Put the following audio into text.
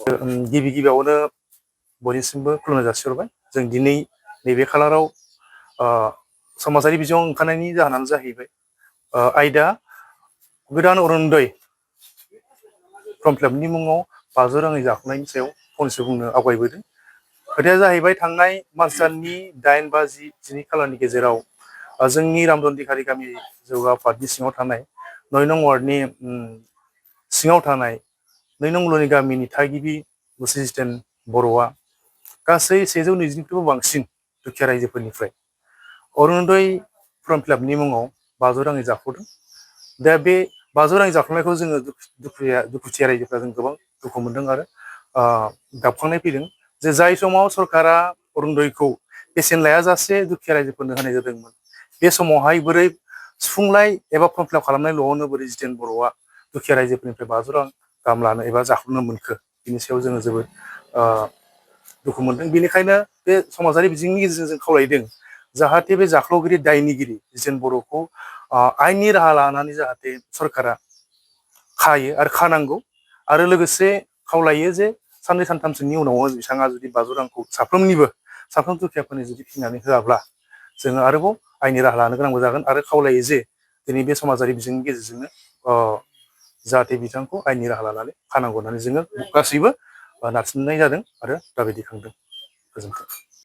गिबि गिबियावनो बयनिसिमबो खुलुमनाय जासिहरबाय। जों दिनै नैबे खालाराव समाजारि बिजोङाव ओंखारनायनि जाहोनानो जाहैबाय आयदा गोदान अरुनदय फर्म फिलापनि मुङाव 500 राङै जाख'नायनि सायाव फंनैसो बुंनो आवगायबोदों। खोथाया जाहैबाय थांनाय मार्च दाननि 8 बा 10 खालारनि गेजेराव जोंनि रामदन्दिखारि गामि जौगा आफादनि सिङाव थानाय 9 नं वार्डनि सिङाव थानाय 2 नं ल'नि गामिनि थागिबि मुस्लिम बर'आ गासै 120निख्रुइबो बांसिन दुखिया रायजोफोरनिफ्राय अरुनदय फर्म फिलापनि मुङाव 500 राङै जाख'दों। दा बे 500 राङै जाख'नायखौ जोङो दुखुथिया रायजोफ्रा जों गोबां दुखु मोनदों आरो गाबखांनाय फैदों जे जाय समाव सरकारा अरुनदयखौ बेसेन लायाजासे दुखिया रायजोफोरनो होनाय जादोंमोन, बे समावहाय बोरै सुफुंलाय एबा फर्म फिलाप खालामनायल'आवनो बोरै जितेन बर'आ दुखिया रायजोफोरनिफ्राय 500 रां गाहाम लानो एबा जाख'नो मोनखो, बिनि सायाव जोङो जोबोद दुखु मोनदों। बेनिखायनो बे समाजारि बिजोंनि गेजेरजों जों खावलायदों जाहाथे बे जाख्ल'गिरि दायनिगिरि जितेन बर'खौ आयेननि राहा लानानै जाहाथे सरकारा खायो आरो खानांगौ। आरो लोगोसे खावलायो जे साननै सानथामसोनि उनाव बिथाङा जुदि 500 रांखौ साफ्रोम दुखियाफोरनि जुदि फिननानै होआब्ला जोङो आरोबाव आयेननि राहा लानो गोनांबो जागोन। आरो खावलायो जे दिनै बे समाजारि बिजोंनि गेजेरजोंनो जाहाथे बिथांखौ आयेननि राहा लानानै खानांगौ होननानै जोङो गासैबो नारसिननाय जादों आरो दाबि दैखांदों। गोजोन्थों।